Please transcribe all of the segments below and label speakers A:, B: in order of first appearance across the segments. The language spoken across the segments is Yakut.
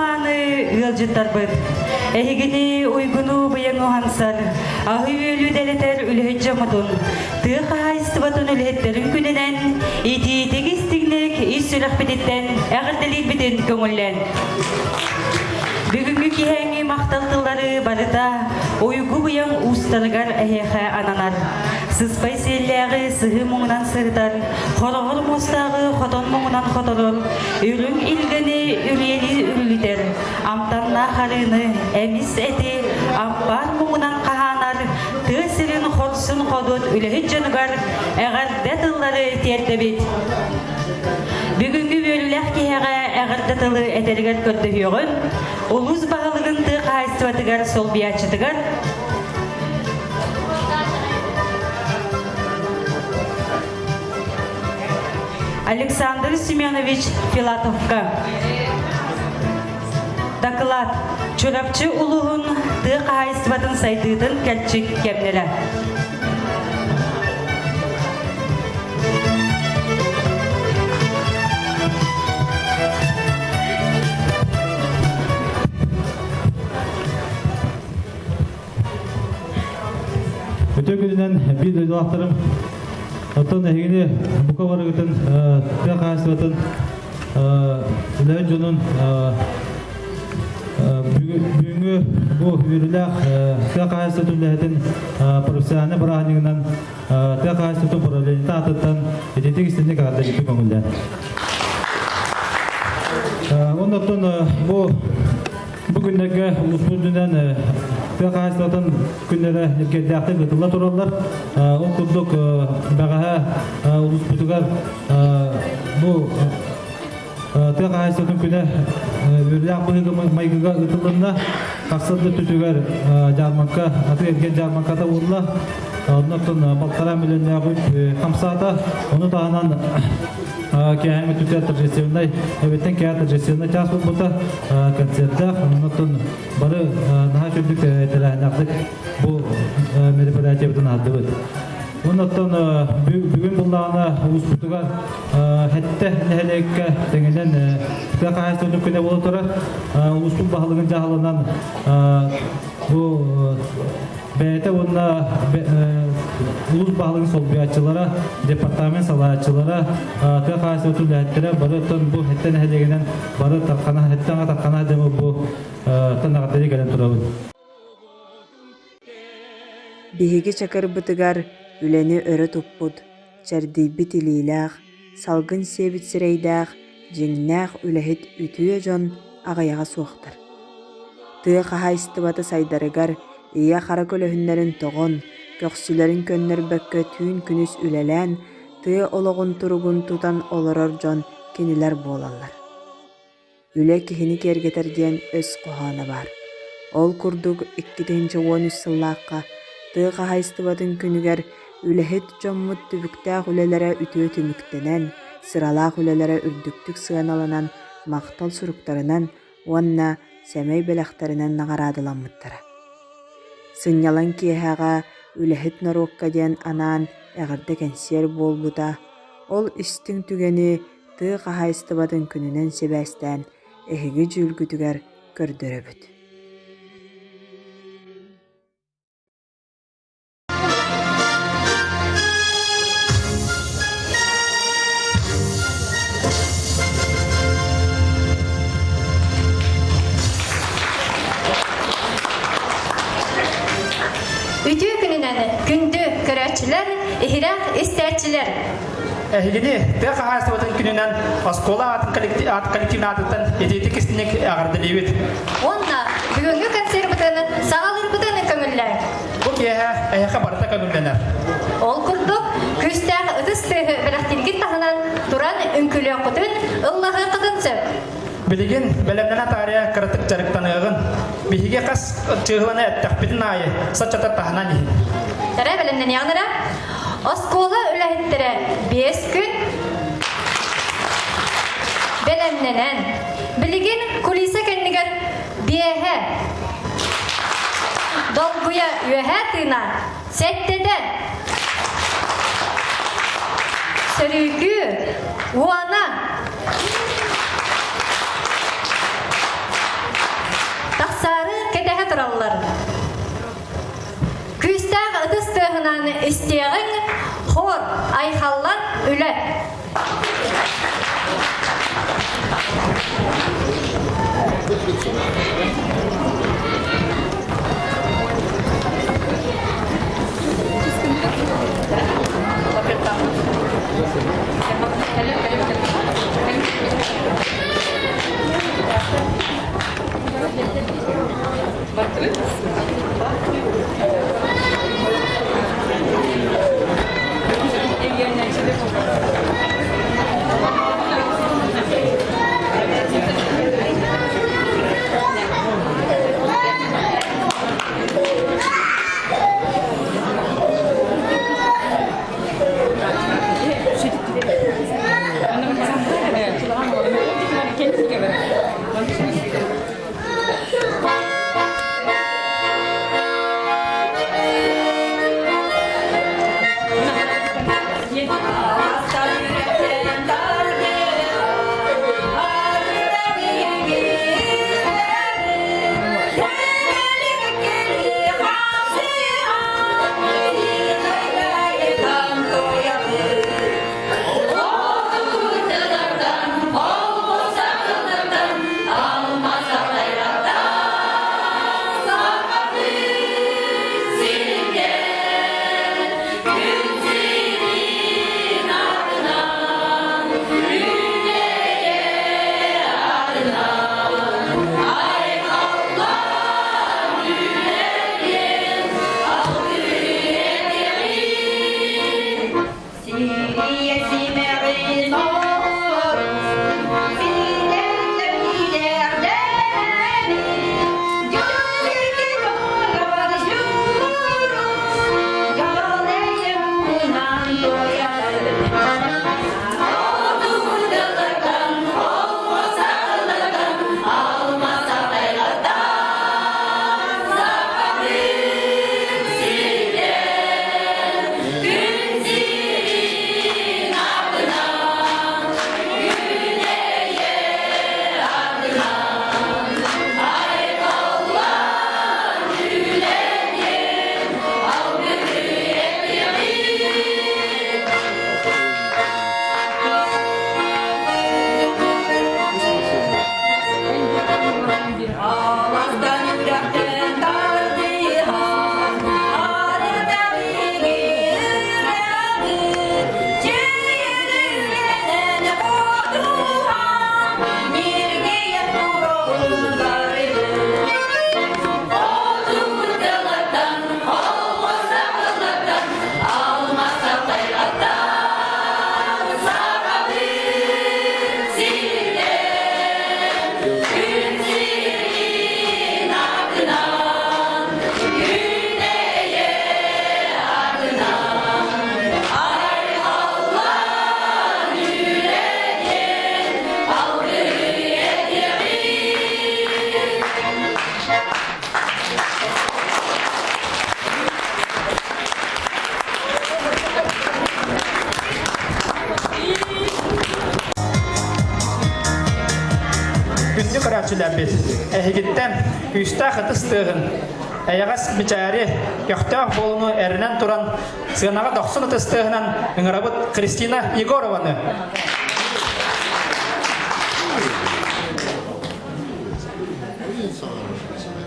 A: Күндү-мааны ыалдьыттарбыт! Эһигини уйгуну быйаҥ уһансар, аһы-үөлү дэлэтэр үлэһит дьоммутун, тыа хаһаайыстыбатын үлэһиттэрин күнүнэн итиитик истиҥник ис сүрэхпититтэн эҕэрдэлиирбитин көҥүллээн. Бүгүҥҥү киэһээҥҥи махтал тыллары барыта уйгу-быйаҥ уустарыгар эһиэхэ ананар. Сыспай сиэллээҕи сыһыы муҥунан сыһытар, хороҕор муостааҕы хотон муҥунан хоторор, үрүҥ илгэни үрүйэлии үрүлүтэр, амтаннаах арыыны, эмис эти ампаар муҥунан хаһаанар тыа сирин хорсун ходуот үлэһит дьонугар эҕэрдэ тыллары тиэрдэбит. Бүгүҥҥү үөрүүлээх киһиэхэ эҕэрдэ тылы этэригэр көрдөһүөҕүн, улуус баһылыгын тыа хаһаайыстыбатыгар солбуйааччытыгар Александр Семенович Филатовка. Доклад. Чурапчы улууһун тыа хаһаайыстыбатын сайдыытын кэрчик кэмнэрэ.
B: Үтүө күнүнэн биир дойдулаахтарым, оттон эһигини бука барыгытын тыа хаһаайыстыбатын үлэһит дьонун бүгүҥҥү бу үөрүүлээх тыа хаһаайыстыбатын үлэһитин профессиональнай бырааһынньыгынан тыа хаһаайыстыбатын управлениетын аатыттан ититик истинник эҕэрдэлиирбин көҥүллээн. Оннуттан бу Бу күннэргэ улууспут үрдүнэн тыа хаһаайыстыбатын күннэрэ ньиргиэрдээхтик ыытылла тураллар. Ол курдук бэҕэһээ улууспутугар бу тыа хаһаайыстыбатын күнэ үөрүүлээх быһыыга майгыга ыытылынна. Тахсар да өттүгэр дьаармаҥка, атыы-эргиэн дьаармаҥката уурла. Оннуттан балтараа миллионнаах үп хамсаата. Ону таһынан кээһэҥҥэ түтэ торжественнай эбиттэн кээ торжественнай чаас буолбута концертаах оннуттан бары наһаа үрдүк тэрээһиннээхтик бу мероприятиебытын аһардыбыт. Оннуттан бүгүн буллаҕына улууспутугар хэттэ нэһилиэккэ тэҥинэн тыа хаһаайыстыбатын күнэ буола турар. Улууспут баһылыгын дьаһалынан бу Бэйэтэ уонна улуус баһылыгын солбуйааччылара, департамент салайааччылара, тыа хаһаайыстыбатын үлэһиттэрэ бары оттон бу Хэттэ нэһилиэгинэн бары тархана Хэттэҥэ тархана дьомо бу танаҕатыйа кэлэн турабыт.
C: Биһиги чакырбытыгар үлэни өрө туппут, чэрдийбит илиилээх, салгын сиэбит сирэйдээх, дьиҥнээх үлэһит үтүө дьон аҕыйаҕа суохтар. Тыа хаһаайыстыбата сайдарыгар ийэ-хара көлөһүннэрин тоҕон, көхсүлэрин көннөрбөккө түүн-күнүс үлэлээн, тыа олоҕун туругун тутан олорор дьон кинилэр буолаллар. Үлэ киһини киэргэтэр диэн өс хоһооно баар. Ол курдук 2013 сыллаахха тыа хаһаайыстыбатын күнүгэр үлэһит дьоммут түбүктээх үлэлэрэ үтүө түмүктэнэн, сыралаах үлэлэрэ үрдүктүк сыаналанан махтал суруктарынан уонна сэмэй бэлэхтэринэн наҕараадаламмыттара. Сынньалаҥ киэһэҕэ үлэһит норуокка диэн анаан эҕэрдэ кэнсиэр буолбута, ол истиҥ түгэни тыа хаһаайыстыбатын күнүнэн сибээстээн эһиги дьүүлгүтүгэр көрдөрөбүт.
D: Үтүө күнүнэн күндү көрөөччүлэр, иһирэх истээччилэр!
E: Эһигини тыа хаһаайыстыбатын күнүнэн оскуола аатын коллективын аатыттан итиитик истиник эҕэрдэлиибит.
D: Уонна бүгүҥҥү концербытын саҕалыырбытын көҥүллээҥ.
E: Бу киэһэ эһиэхэ барыта көҥүллэнэр.
D: Ол курдук, күүстээх ытыс тыаһы бэлэхтииргит таһынан туран үҥкүүлүөххүтүн, ыллаһыаххытын сөп.
E: Билигин бэлэмнэнэ таарыйа кыратык дьарыктаныаҕын. Биһиги хас чыыһыланы эттэхпитин аайы соччото таһынан иһин.
D: Эрэ бэлэмнэниэҕин эрэ. Оскуола үлэһиттэрэ 5 күн бэлэмнэнэн, билигин кулиса кэннигэр биэһэ, долгуйа үөһэ тыына, сэттэтэ, сөрүүкүү, уона. таһынан истиэҕиҥ хор, айхаллан үлэ.
E: Күндү көрөөччүлэрбит, эһигиттэн күүстээх ытыс тыаһын, эйэҕэс мичээри, көхтөөх буолууну эрэнэн туран, сыанаҕа дохсун ытыс тыаһынан ыҥырабыт Христина Егорованы.
D: Бүгүҥҥү үөрүүлээх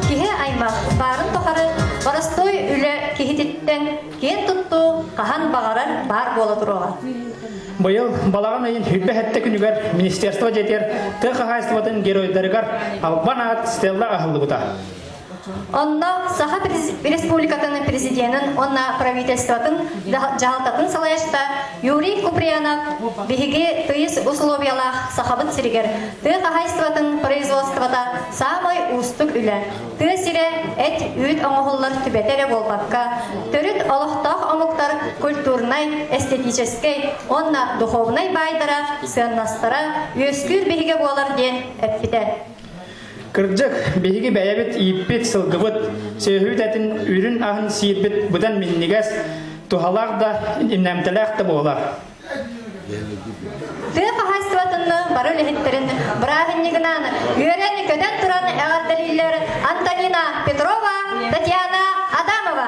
D: Киһи аймах баарын тухары боростуой үлэ киһититтэн киэн туттуу хаһан баҕарар баар буола туруоҕа.
E: Быйыл балаҕан ыйын 27 күнүгэр Министерство дьиэтигэр тыа хаһаайыстыбатын геройдарыгар албан аат стелла аһыллыбыта.
D: Онно Саха Республикатын президенин уонна правительствотын дьаһалтатын салайааччыта Юрий Куприянов биһиги тыйыс усулуобуйалаах Сахабыт сиригэр тыа хаһаайыстыбатын производствота саамай уустук үлэ. Тыа сирэ эт-үүт оҥоһуллар түбэтэ эрэ буолбакка, төрүт олохтоох омуктар культурнай, эстетическэй уонна духовнай баайдара, сыаннастара үөскүүр биһигэ буолар диэн эппитэ.
E: Кырдьык, биһиги бэйэбит ииппит сылгыбыт, сүөһүбүт этин үрүн аһын сиирбит быдан минньигэс, туһалаах да, имнэмтэлээх да буолар.
D: Тыа хаһаайыстыбатын бары үлэһиттэрин бырааһынньыгынан үөрэн-көтөн туран эҕэрдэлииллэр Антонина Петрова, Татьяна Адамова.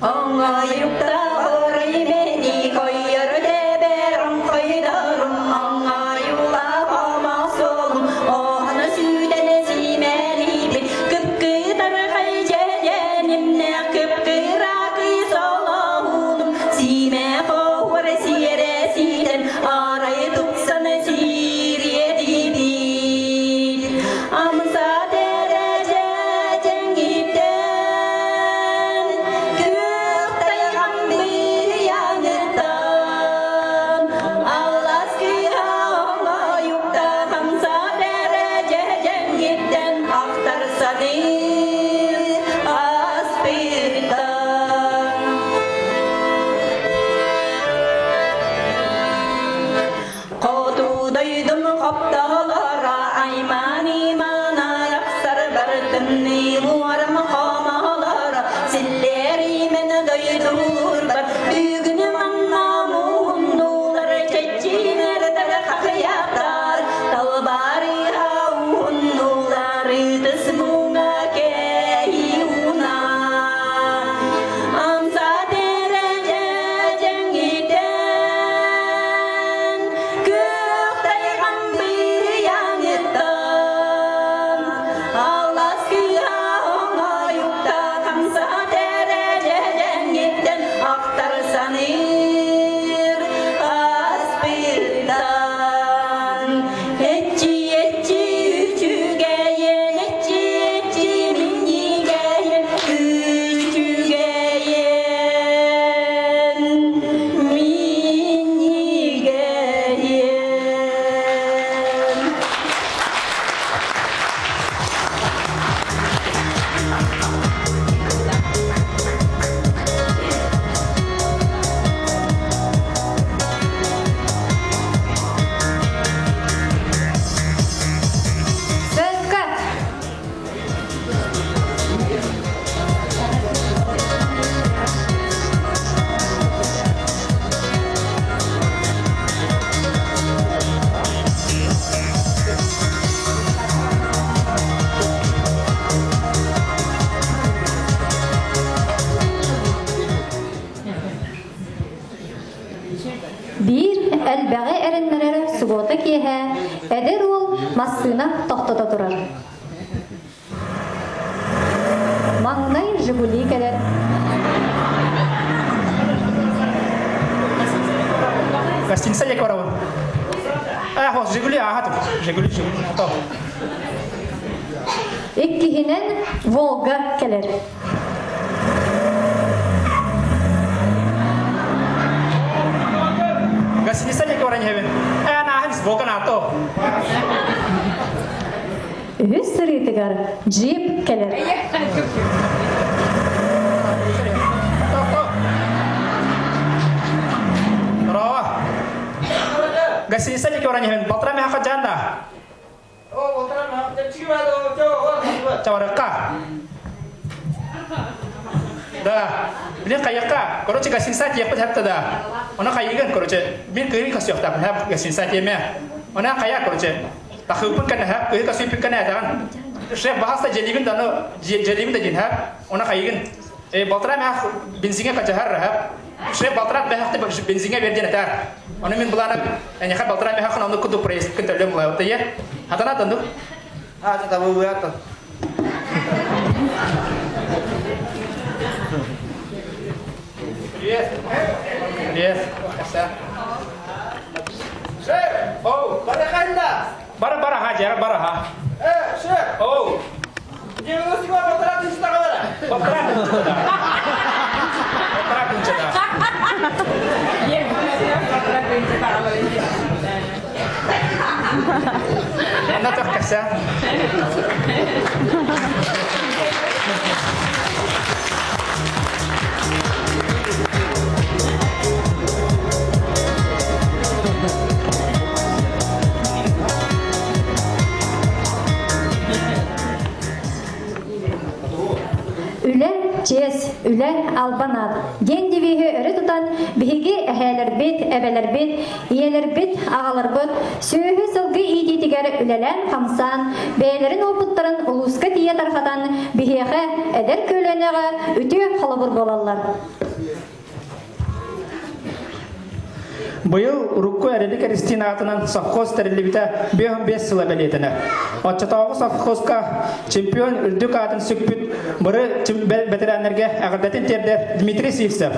A: Оҥоойукта орой мени койор дэбэром койдорум оҥоойулаах омосолум оһону сүүдэн симэлибит кыпкытархай дьэдьэнимнээх кыпкыракый солоһунум сиимэ хоһуор сиэрэ сиитэн арай тупсан сиириэ диибит амса дэрэдьэ дьэҥиттэн күөх тайҕам быйаҥыттан аллас кыыһа оҥоойукта хамса дэрэдьэ дьэҥиттэн ахтар саныыр аспыттан. Хоту дойдум хоптоһолоро аймаан-имаана лапсар бартымныы муорам хомоһолоро силлиэримэн дойдулуурбар бүгүн манна муһуннулар чэччиинэрдэр хахыйатар талбарыһа уһуннулар ытыс муҥа кэһиуна амса дэрэдьэдьэҥитэн күөх тайҕам быйаҥыттан алас кыһа оҥоойукта хамса дэрэдьэдьэҥиттэн ахтар саныыр аспыттан эчи эчи үчүгэйин эчи эчи минньигэйин үчүгэйин минньигэйин.
D: Сыҥка! Биир элбэҕи эрэннэрэр субуота киэһэ эдэр уол массыына тохтото турар. Маҥнай «Жигули» кэлэр.
E: Гостиница Егорова. А, вот «Жигули», ага, тут «Жигули», «Жигули». То.
D: Иккиһинэн «Волга» кэлэр.
E: Гостиница диэки баран иһэбин. Ээ, нааһын сбоку НАТО.
D: Үһүс сырыытыгар джип кэлэр.
E: Браво! Гостиница диэки баран иһэбин. Балтара миэхэ жан да. Чаварыкка. Да. Блин, хайыкка. Короче, гостиница тиэппит хэпта да. Она хайыгын, короче, бир кыһын косуохтаахпын хэп гостиница тиэмэ. Она хайа, короче, тахыыппын кэнэ хэп, кыһы косуйпун кэнэ этаҕын. Шеф баһаста дьэлибин да, ну, дьэлибин да дин хэп. Она хайыгын. Э, балтара мээх бензиҥэ качаһар хэп. Шеф балтара бэһэхти бензиҥэ берден этэр. Ону мин былаанап, эниха балтара мэхэхэн ону куду проездкын төлөм булаабыта Хатана тонду.
F: А, табылыата.
E: Привет. Привет.
F: Шеф!
E: Оу!
F: Бараханна!
E: Бара бара ха, жара бара ха.
F: Э, шеф!
E: Оу!
F: 90 балтара тысяча бара!
E: Балтара тысяча да. Балтара тысяча да. Анна тохкаса.
D: Үлэ, чиэс, үлэ, албан аат диэн девиһи өрө тутан биһиги эһээлэрбит, эбэлэрбит, ийэлэрбит, аҕаларбыт сүөһү сылгы иитиитигэр үлэлээн-хамсаан, бэйэлэрин уопуттарын улууска тиийэ тарҕатан биһиэхэ эдэр көлүөнэҕэ үтүө холобур буолаллар.
E: Быйыл урукку Эрэлик Эристиин аатынан совхоз тэриллибитэ 55 сыла бэлиэтэнэр. Оччотооҕу совхозка чемпион үрдүк аатын сүкпүт бары бэтэрээннэргэ эҕэрдэтин тиэрдэр Дмитрий Сивцев.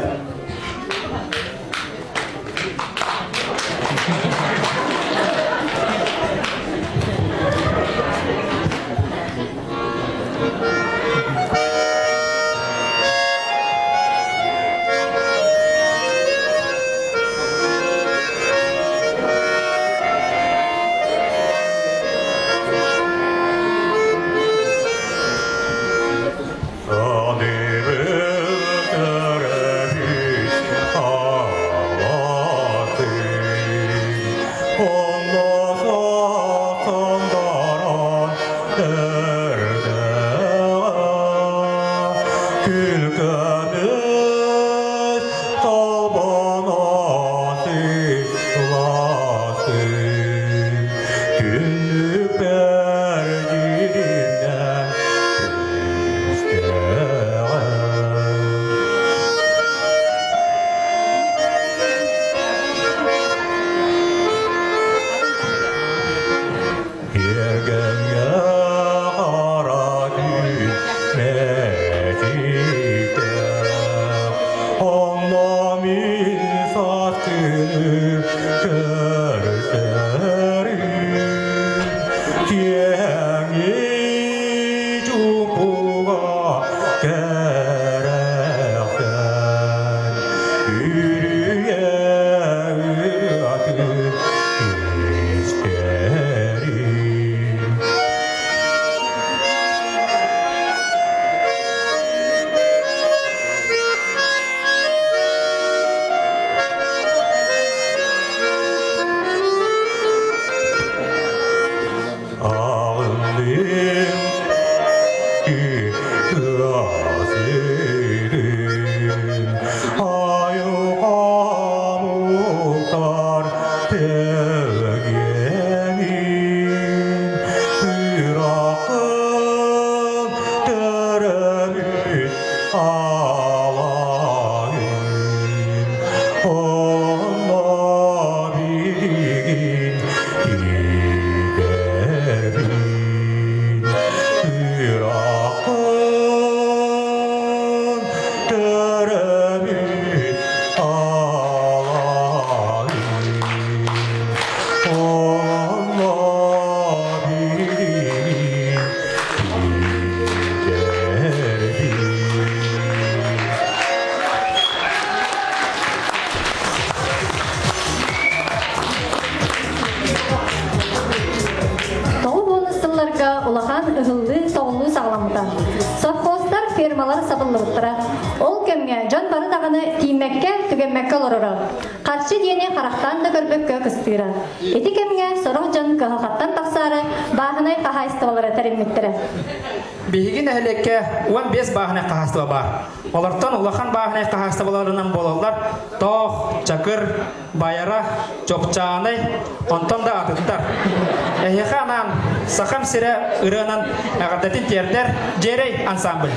D: саҕаламмыта. Совхозтар, фермалар сабыллыбыттара. Ол кэмҥэ дьон бары даҕаны тииммэккэ, түгэммэккэ олороро. Харчы диэни харахтаан да көрбөккө кыстыыра. Ити кэмҥэ сорох дьон кыһалҕаттан тахсаары бааһынай хаһаайыстыбалары тэриммиттэрэ.
E: Биһиги нэһилиэккэ 15 бааһынай хаһаайыстыба баар. Олортон улахан бааһынай хаһаайыстыбаларынан буолаллар Тоох, Чакыр, Байара, Чопчаанай, онтон да атыттар. Эһиэхэ анаан Сахам сирэ ырыанан эҕэрдэтин тиэрдэр Дьиэрэй ансамбль.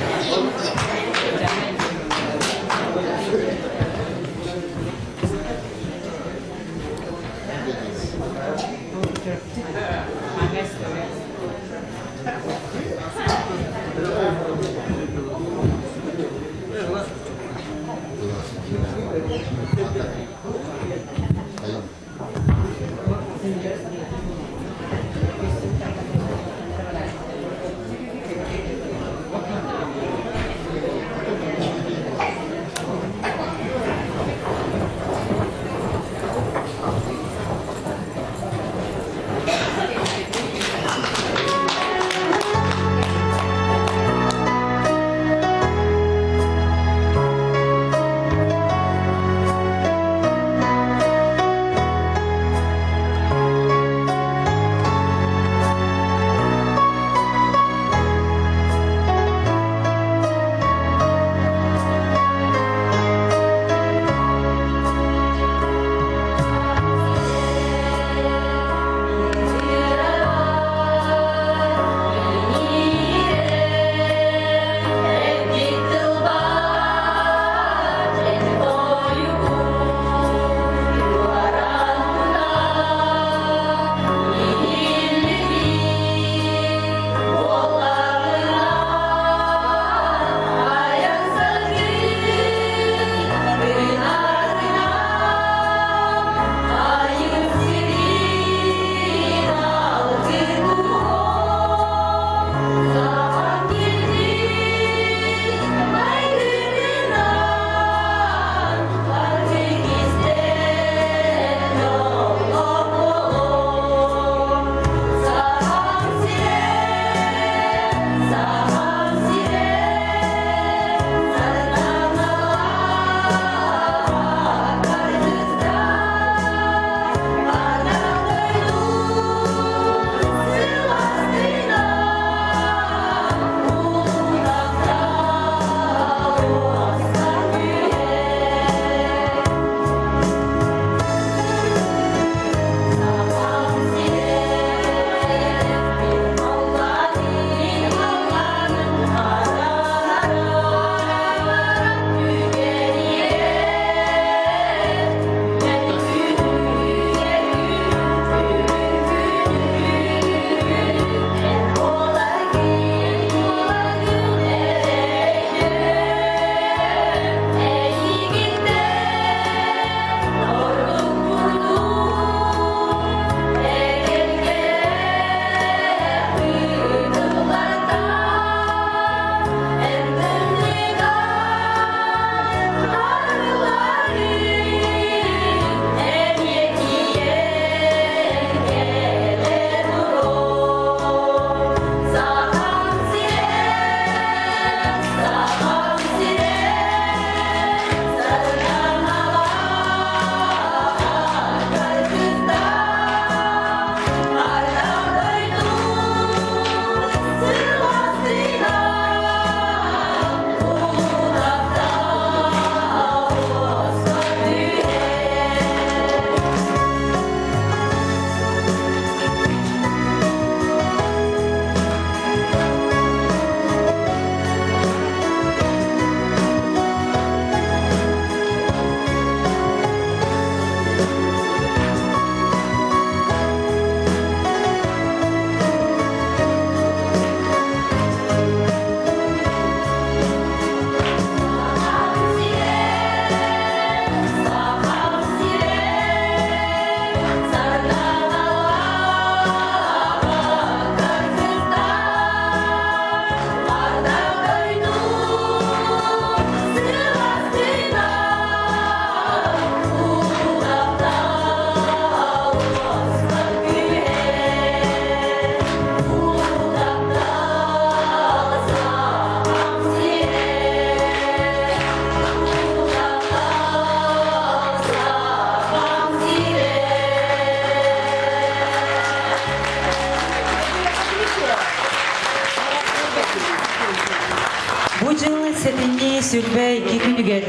A: дьыл сэтинньи 22 күнүгэр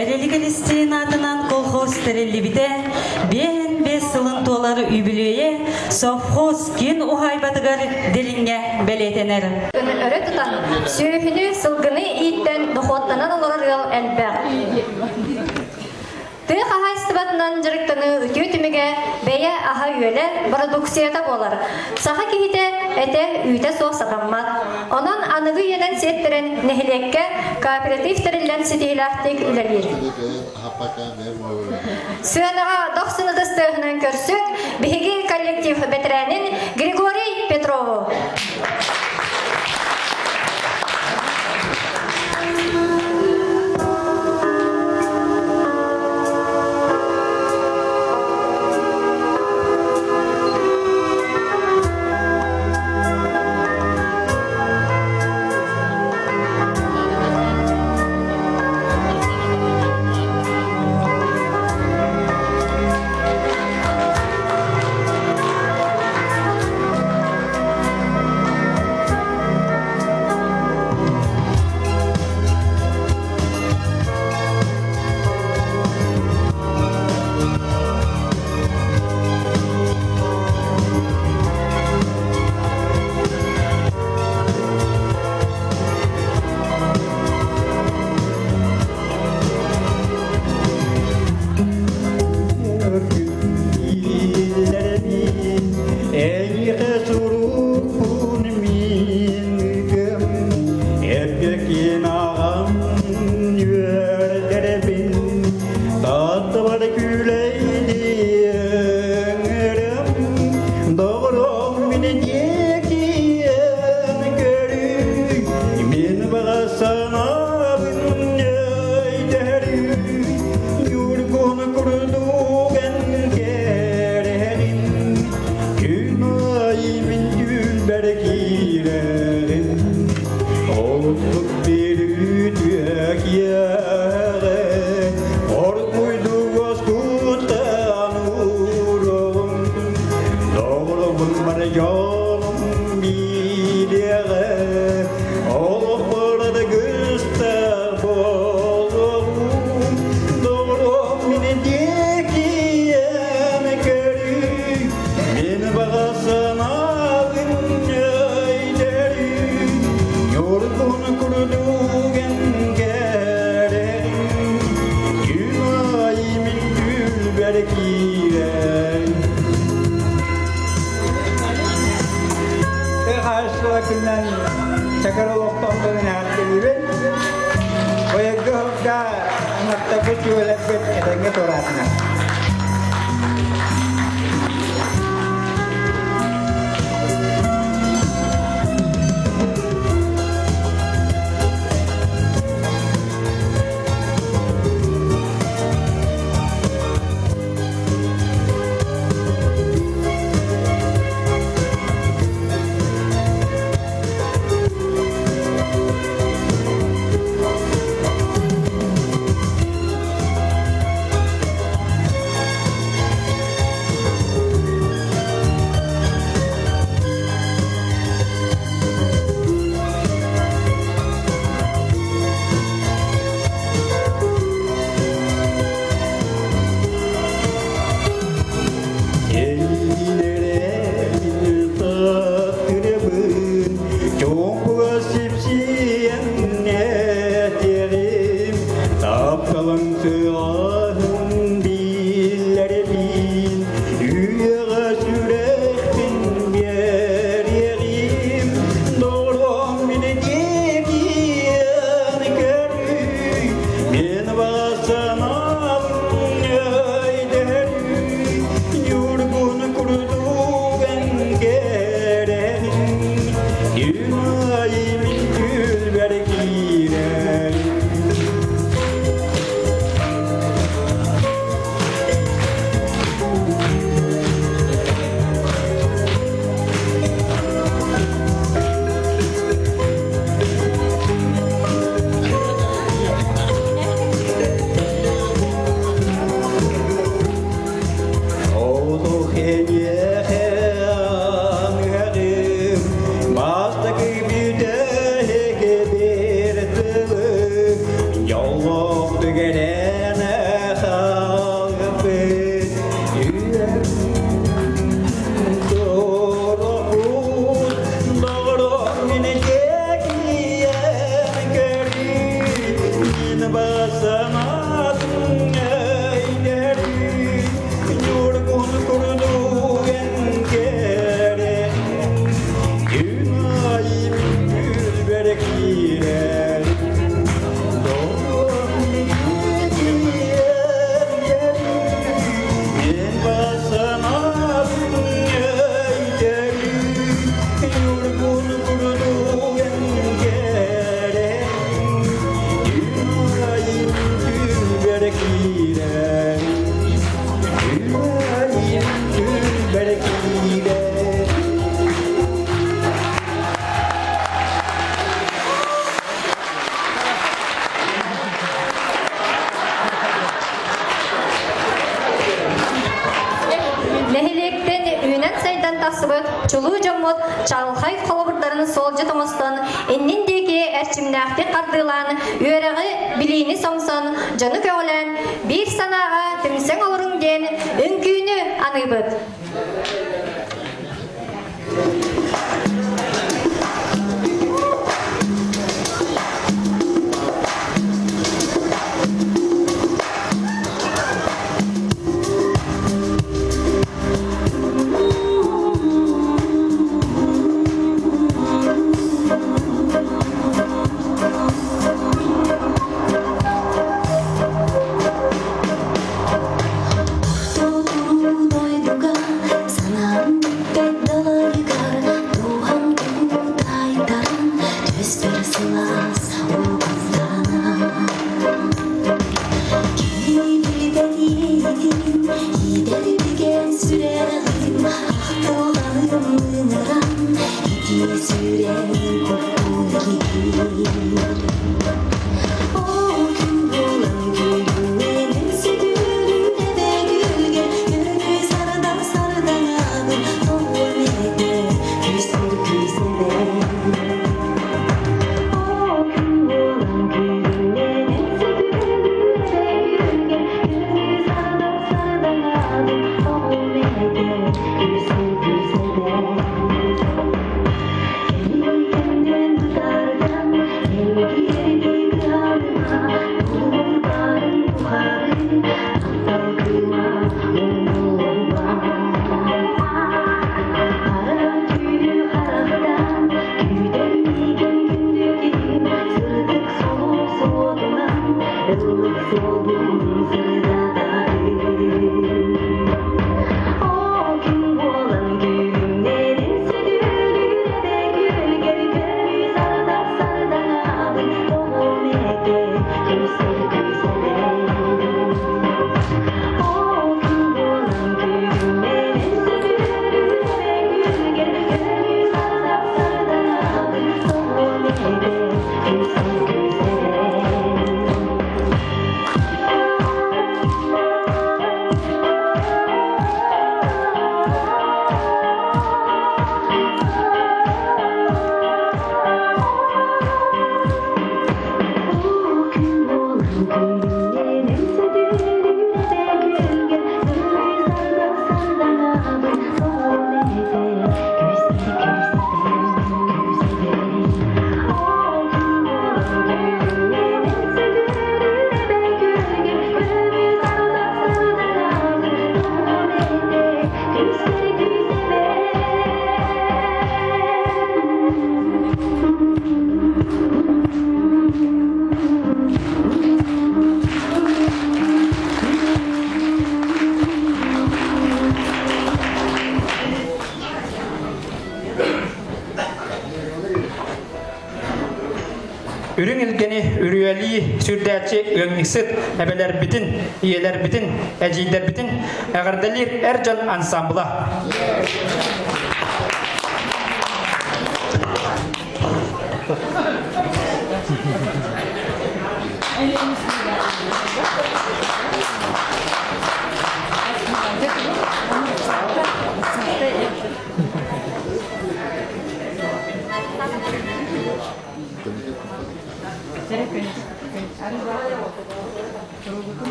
A: Эрэлик Элистиин аатынан колхоз тэриллибитэ 55 сылын туолар үбүлүөйэ совхоз киин уһаайбатыгар Дириҥҥэ бэлиэтэнэр.
D: Өрө тутан, сүөһүнү, сылгыны ииттэн дохуоттанан олорор ыал элбэх. Тыа хаһаайыстыбатынан дьарыктаныы үтүө түмүгэ бэйэ аһа-үөлэ бородууксуйата буолар. Саха киһитэ этэ үүтэ суох сатаммат. Онон аныгы үйэнэн сиэттэрэн нэһилиэккэ кооператив тэриллэн ситиһиилээхтик үлэлиир. Сыанаҕа дохсун ытыс тыаһынан көрсүҥ биһиги коллектив бэтэрээнин Григорий Петрову.
G: Эйиэхэ сурукпун мин ыытым, эппекин аҕам үөрдэрэбин, тааттабар күлэйдиэҥэрим, доҕорум мин диэкиэн көрүй, мин баҕа санаабын өйдөһөрүй, Юргун курдук эн кэрэһэрин, күн аайы мин түүлбэр киирэрин, Олук bir үтүө киэҕэ, оргуйдук оскуттан уурум, Доҕорум бар дьонум биириэҕэ, олохпор аргыстаах буолуом, доҕорум мин диэкиэн көрүй, мин баҕа санаабын өйдөрүй, ньургун курдук эн кэрэҥ, күн аайы мин түүлбэр киирэн.
H: Тыа хаһаайыстыба күнүнэн Чакыр олохтоохторун эҕэрдэлиибин. Быйылгы сылга ынахтарбыт үөлэрбит этэҥҥэ туораатынар.
D: тахсыбыт чулуу дьоммут чаҕылхай холобурдарын суолдьут оҥостон, иннин диэки эрчимнээхтик хардыылаан, үөрэҕи, билиини сомсон, дьону көҕүлээн, биир санааҕа түмсэн олоруҥ диэн үҥкүүнү аныыбыт.
I: Дойдуга санаам бүппэт далайыгар дууһам тутайтаран түспэр сылаас угуттана. Кини билбэт иэйиитин, иитэр сүрэҕин, ахтылҕаным ыҥыран, итии сүрэҕин куппун киир.
E: Үрүҥ илгэни үрүөлии сүрдээччи ыанньыксыт эбэлэрбитин, ийэлэрбитин, эдьиийдэрбитин эҕэрдэлиир эр дьон ансамбла.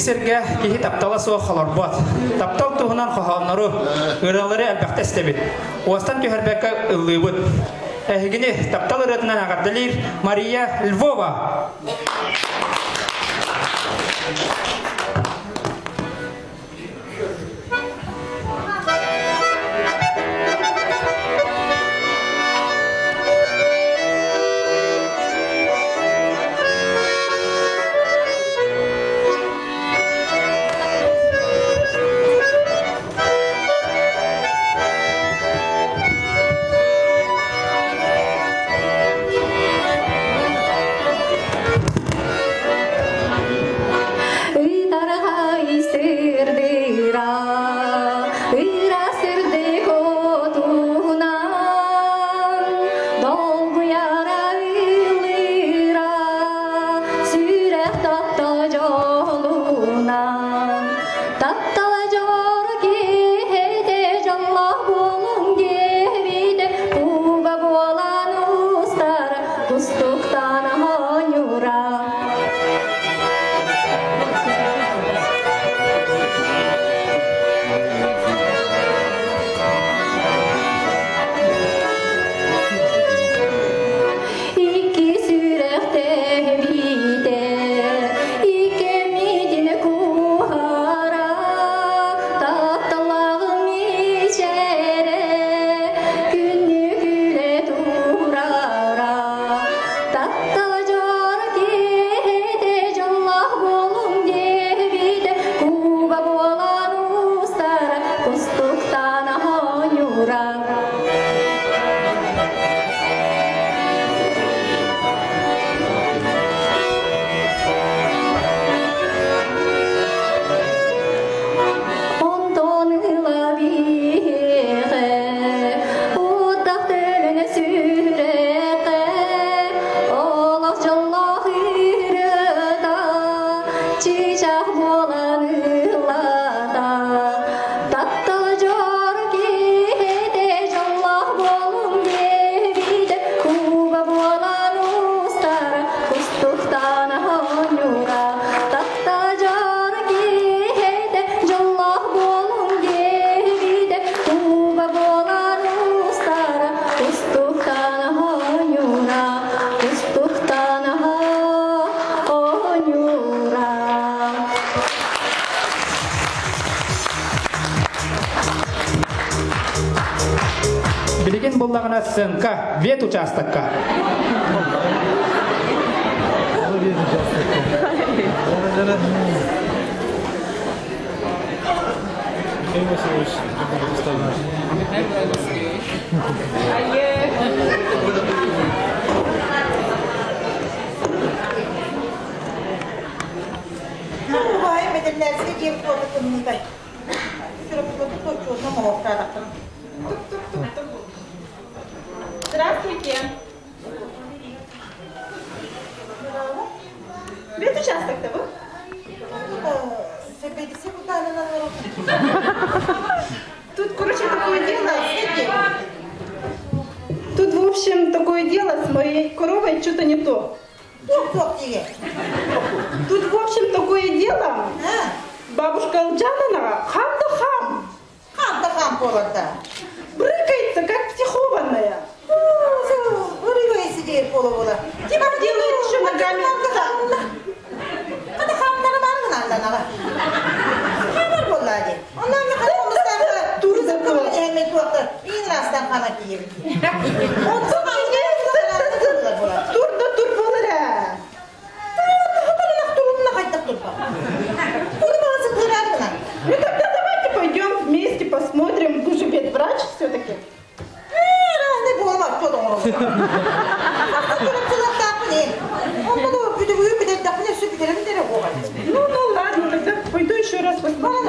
E: сиргэ киһи таптала суох олорбот. Таптал туһунан хоһооннору, ырыалары элбэхтэ истэбит. Уостан түһэрбэккэ ыллыыбыт. Эһигини таптал ырыатынан эҕэрдэлиир Мария Львова.
D: Ытарҕай сырдыра, ыра сырдык отунан, долгуйара ыллыыра, сүрэх таптал дьолунан. Таптала дьор киһитэ дьоллоох буолуҥ диэбитэ, куба буолан устар, кустуктан оонньуура. Икки сүрэхтэбитэ, иккэммитин куһара, тапталлааҕым мичээрэ, күннүк үлэ турара. Таптал дьор киһитэ дьоллоох буолуҥ диэбитэ, куба буолан устара, кустуктан оонньуура. Онтон ыла биһиэхэ Уоттах төлөнө сүрэххэ Олох дьоллоох ырыата Чыычаах буолан ыллата Таптал дьор киһитэ дьоллоох буолуҥ диэбитэ Куба буолан устара Кустуктан оонньуура Таптал дьор киһитэ дьоллоох буолуҥ диэбитэ Куба буолан устара Кустуктан оонньуура Кустуктан оонньуура
E: Билигин буллаҕына сценка, вет учаастакка.
B: Михаил Васильевич,
J: Убайым бэдэллээбитэ диэн туота тымныытай. Сүрэхпитин оҥоһуктаатахтара.
K: Здравствуйте. Бет участок-то вы? Тут, короче, такое дело. Тут, в общем, такое дело с моей коровой что-то не то. Тут, в общем, такое дело. Бабушка Алджанова хам да хам.
J: Хам да хам буоларда.
K: Брыкается, как психованная.
J: Ырыгай сидеет буола-буола.
K: Типа делает еще ногами.
J: Хата хамнары баргын Хамар буолла дии. Оннан
K: Тур да тур. Тур да тур буолар ээ. Ну тогда давайте пойдем вместе посмотрим. Вы же ветврач все-таки. Ну, ну ладно, тогда пойду еще раз посмотрю.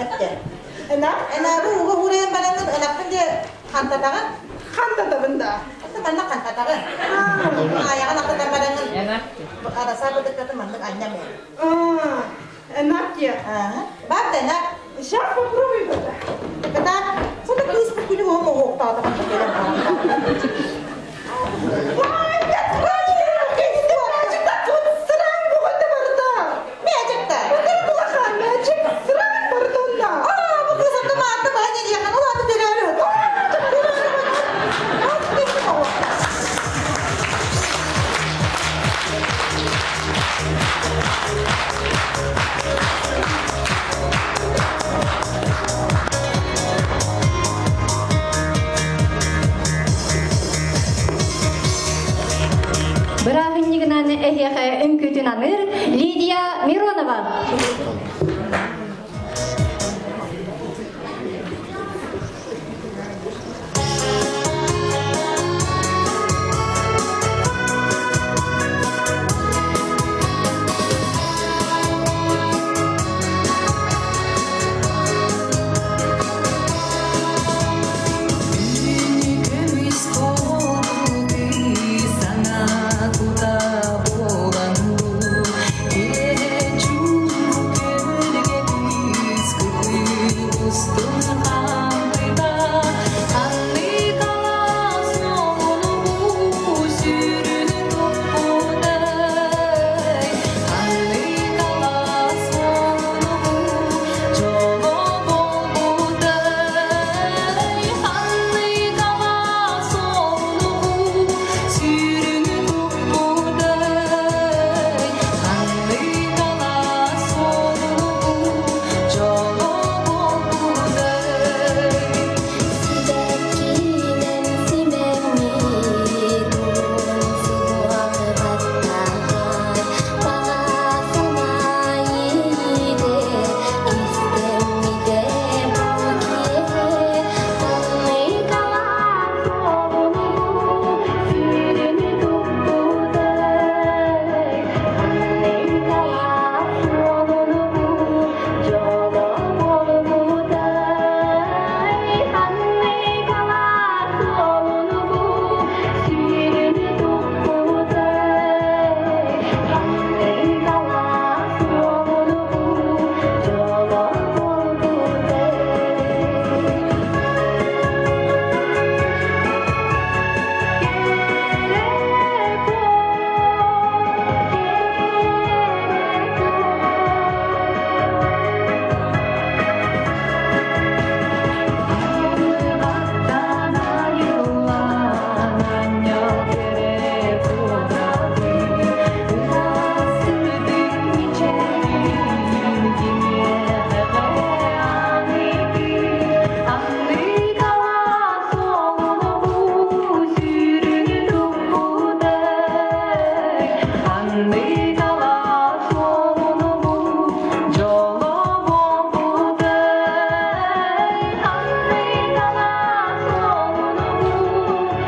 J: Эттэ. Энабы уга уурайан баранын ынахпын де хантатаҕын?
K: Хантатабын да.
J: Это манна хантатаҕын. Аяҕын ахтатан баранын. Араса быдыккаты маннык анньам ээ.
K: Энакия.
J: Бар да энак.
K: Сейчас попробуй это.
J: Это Сонда кыыс күнү оһом оһуохтаатаҕын кэлэн
D: Бырааһынньыгынан эһиэхэ үҥкүүтүн аныыр Лидия Миронова.
I: Көмүс буолбуту саҥа тута буолан Устун хаампыта Анныкала суолуну сүрүн туппутай Анныкала суолуну дьоло буолбутай Анныкала суолуну сүрүн туппутай Анныкала суолуну дьоло буолбутай
L: Сибэккинэн симэммит уон суох баттаҕар баҕа санаа иэйиитэ кистэммитэ бу киэһэ Анныкалаах суолуну сүрүн туппутай Анныкалаах суолуну дьоло буолбутай Анныкалаах суолуну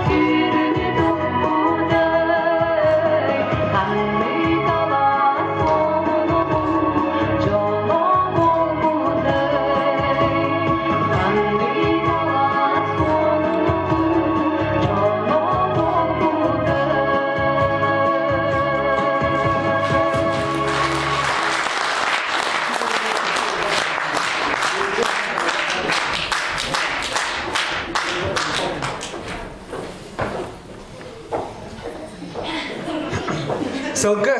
L: сүрүн туппутай Анныкалаах суолуну дьоло буолбутай
E: Сылгы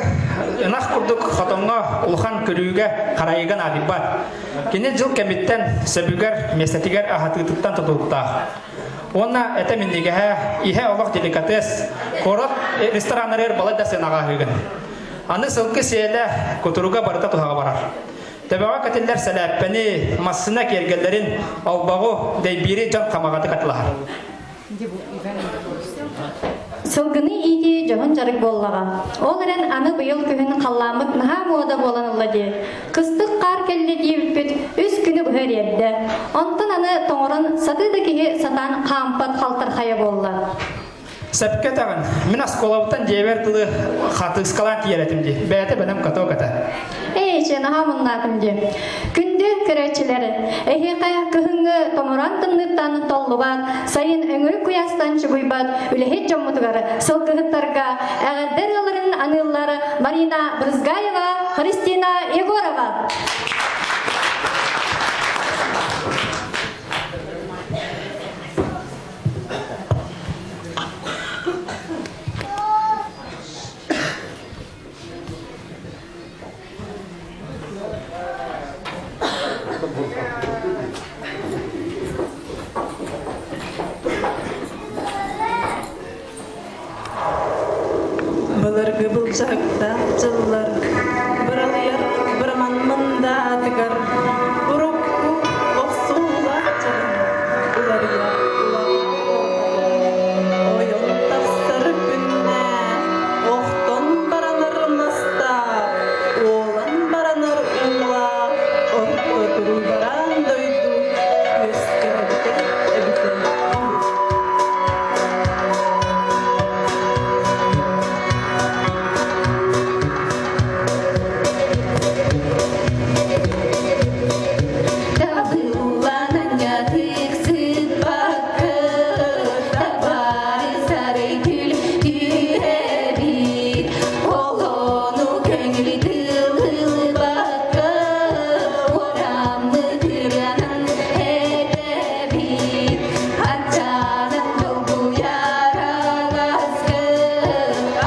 E: ынах курдук хотоҥҥо улахан көрүүгэ харайыга наадыйбат. Кини дьыл кэмиттэн сөбүгэр, миэстэтигэр аһатыытыттан тутулуктаах. Уонна этэ минньигэһэ, иһэ олох деликатес, куорат рестораннарыгар балай да сыанаҕа аһыыгын. Аны сылгы сиэлэ, кутуруга барыта туһаҕа барар. Төбөҕө кэтиллэр сэлээппэни, массыына киэргэллэрин, олбоҕу, дэйбиири дьон хамаҕатык атылаһар.
D: Сылгыны иитии дьоһун дьарык буоллаҕа. Ол эрэн аны быйыл күһүн халлааммыт наһаа муода буолан ылла дии. Кыстык хаар кэллэ диэбиппит үс күнү быһа эриэрдэ. Онтон аны тоҥорон сатыы да киһи сатаан хаампат халтархайа буолла.
E: Сөпкө этэҕин. Мин оскуолабыттан дьиэбэр дылы хатыыскалаан тиийэр этим дии. Бэйэтэ бэлэм каток этэ.
D: Эй, Ээ, наһаа муннаатым дии. Күндү көрөөччүлэр, эһиэхэ кыһыҥҥы томороон тымныыттан толлубат, сайын өҥүрүк куйаастан чугуйбат үлэһит дьоммутугар сылгыһыттарга эҕэрдэ ырыаларын аныыллар Марина Брызгаева, Христина Егорова.
K: Былыргы былдьаһыктаах дьыллар быралыйар быраман мындаатыгар урукку охсуулаах дьаһан уларыйар ойон тахсар күннээх охтон баранар мастаах уолан баранар уулаах орто туруу бараан дойду үөскээбитэ эбитэ.
I: Табыллананньатык сыппакка, табаары сарай күл түһэбит. Олону көҥүл тыллыбакка, уораммыт ырыанан этэбит. Аччанан долгуйар алааска,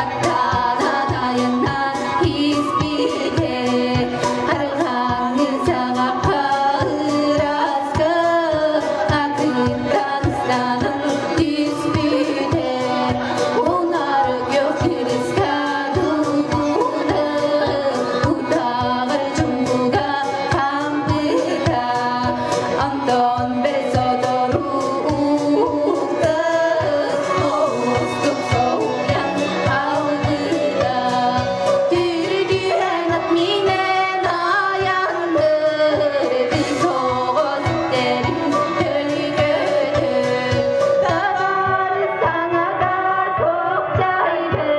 I: аттанан айаннаан испитэ. Арҕаҥҥы саҕахха ырааска, акыттан ыстанан түспүтэ. Унар кырыска дулбута, утаҕар чуҥкуга хаампыта. Антон бэсотору уукта, оҕустук соһуйан хаалбыта. Түргүһэн ат минэн аянды, соҕус тэрин төлкөтө. Табар саҥата тохчайды,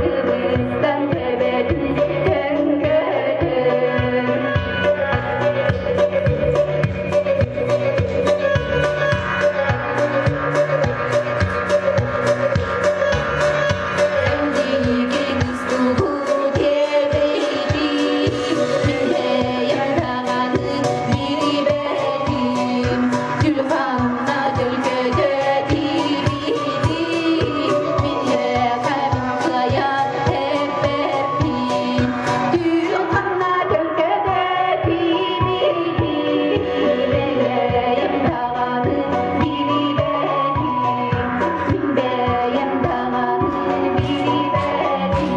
I: кыбыстан төбөтүн төҥкөтө. Бэйэм даҕаны билбэтим.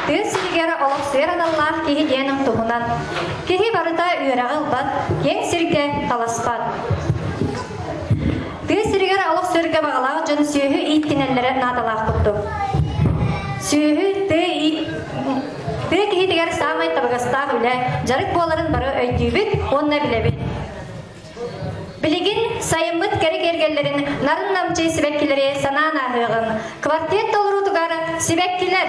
D: Тыа сиригэр олохсуйар аналлаах киһи диэн туһунан. Киһи барыта үөрэҕи ылбат, киэҥ сиргэ таласпат. Тыа сиригэр олохсуйарга баҕалаах дьон сүөһү ииттинэллэрэ наадалаах курдук. Сүөһү тыа тыа киһитигэр саамай табыгастаах үлэ, дьарык буоларын бары өйдүүбүт уонна билэбит. Билигин сайыммыт кэрэ киэргэллэрин нарын-намчы сибэккилэри санаан ааһыаҕыҥ. Квартет толоруутугар сибэккилэр!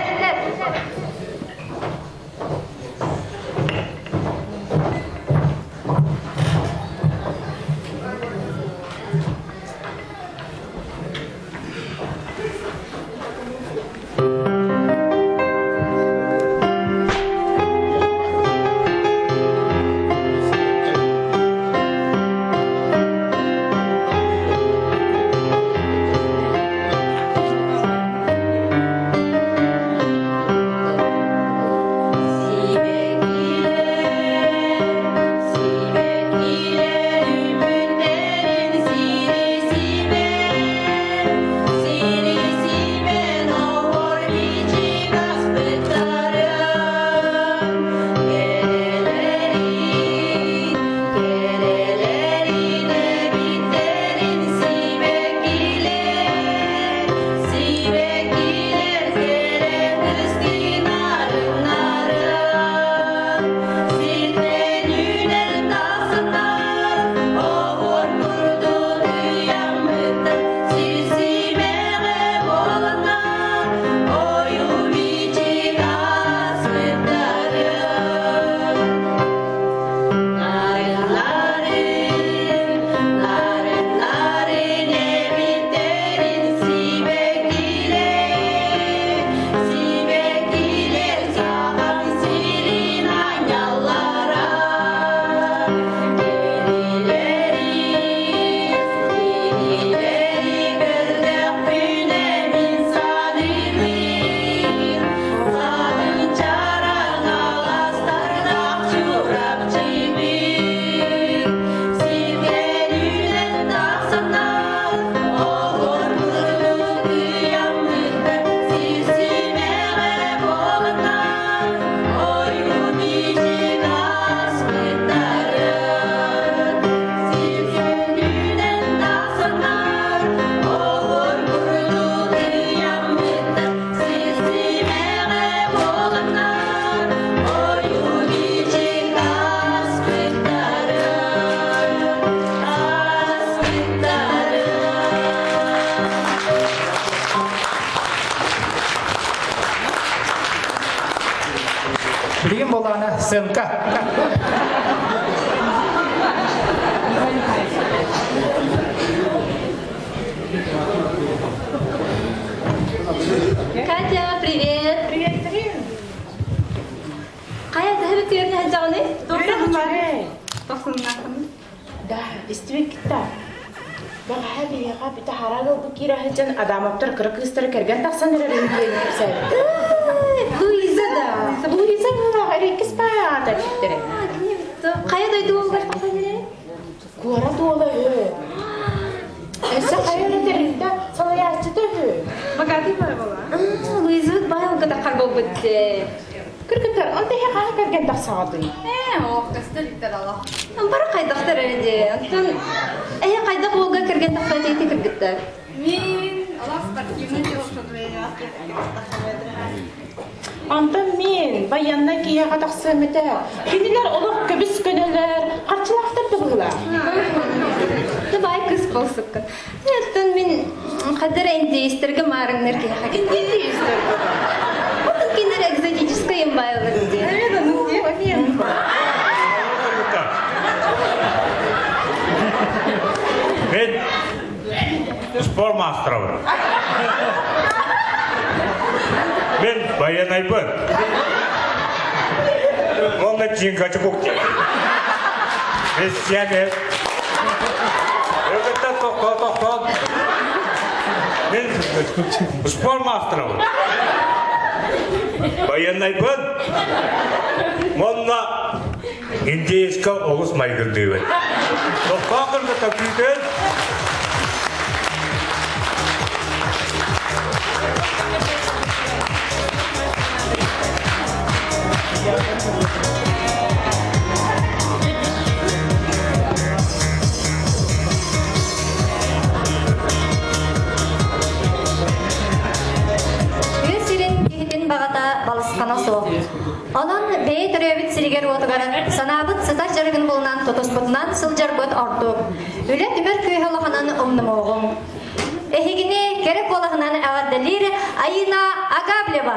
E: сценка.
D: Катя, привет!
K: Привет, привет!
D: Хайа, төһө бүтүөрнэ сылдьаҕыный?
K: Тохсуннааххын. Да, истибиккитта. Бэҕэһээ биһиэхэ бүтэ хараа ылбыт киирэ сылдьан Адамовтар кыра кыыстара кэргэн тахсан эрэрин диэн кэпсээбиттэр.
D: Луиза да.
K: Луиза буолаах эриккис баайаата эбиттэрэ.
D: Хайа дойду уолугар тахсан эрэрин?
K: Куорат уола үһү. Өссө хайа эрэ тэрилтэ салайааччыта үһү.
D: Богатый бай буола. Луизабыт бай уолга таххар буолбут.
K: Кыргыттар, онто эһэ хаһан кэргэн тахсаҕытый?
D: Ээ, ох, көстөр иттер алах. Бары хайдахтар эрэ Онтон эһэ хайдах уолга кэргэн тахсар ити кыргыттар?
M: Мин алах спортивный
K: Онтон мин байыаннай киһиэхэ тахсыам этэ. Кинилэр олох көбүс көнөлөр, харчылаахтар да быһыылаах.
D: Давай кыс болсуккун. Оттон мин хадыр индейстерге маарыҥнар киһиэхэ.
K: Индейстер.
D: Отон кинилэр экзотическай имбайлар дии.
N: Мен спорт маастарабын. Мен байанайбын. Онна чингачы кукти. Христиане. Ökөттө тохтоо тохтоо. Мен спорт маастарабын. Байанайбын. Монна индейска олус майгындыыбын. Тохтоо кыргыта күүтэн.
D: Тыа сирин киһитин баҕата балысхана суох. Онон бэйэ төрөөбүт сиригэр-уотугар санаабыт сытар дьарыгын булунан тутуспутунан сылдьарбыт ордук. Үлэ түмэр күүһэ улаханын умнумуоҕуҥ. Эһигини кэрэ куолаһынан эҕэрдэлиир Айына Агаблева.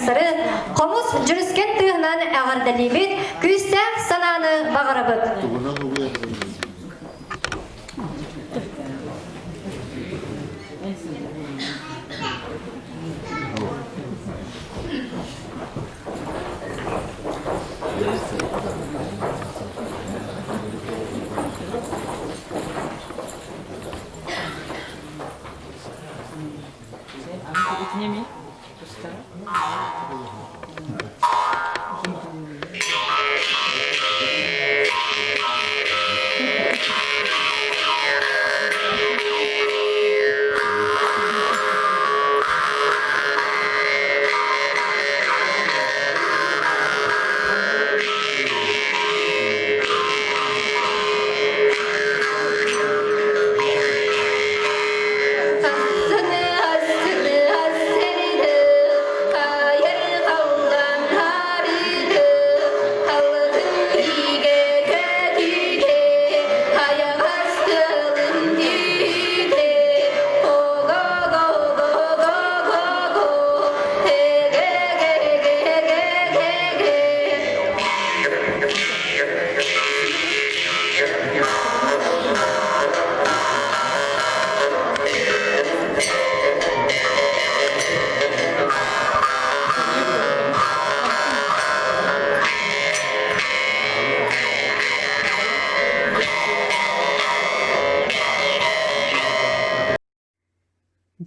D: трактористары хомус дьүрүскэн тыаһынан эҕэрдэлиибит, күүстээх санааны баҕарабыт.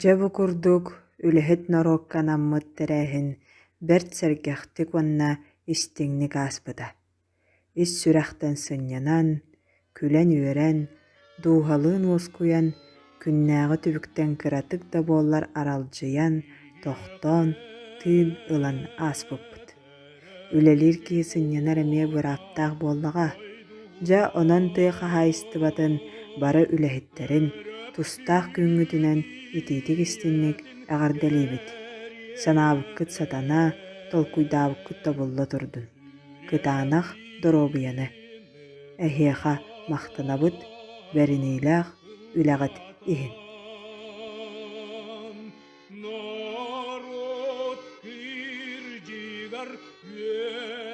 C: Дьэ бу курдук үлэһит норуокка анаммыт тэрээһин бэрт сэргэхтик уонна истиҥник ааспыта. Ис сүрэхтэн сынньанан, күлэн-үөрэн, дууһалыын уоскуйан, күннээҕи түбүктэн кыратык да буоллар аралдьыйан, тохтоон, тыын ылан ааспыппыт. Үлэлиир киһи сынньанар эмиэ бырааптаах буоллаҕа. Дьэ, онон тыа хаһаайыстыбатын бары үлэһиттэрин тустаах күҥҥүтүнэн итиитик-истиҥник эҕэрдэлиибит. Санаабыккыт сатана, толкуйдаабыккыт тобулла турдун. Кытаанах доруобуйаны! Эһиэхэ махтанабыт, бэриниилээх үлэҕит иһин!
N: Народ кирдигар үөрэнэн.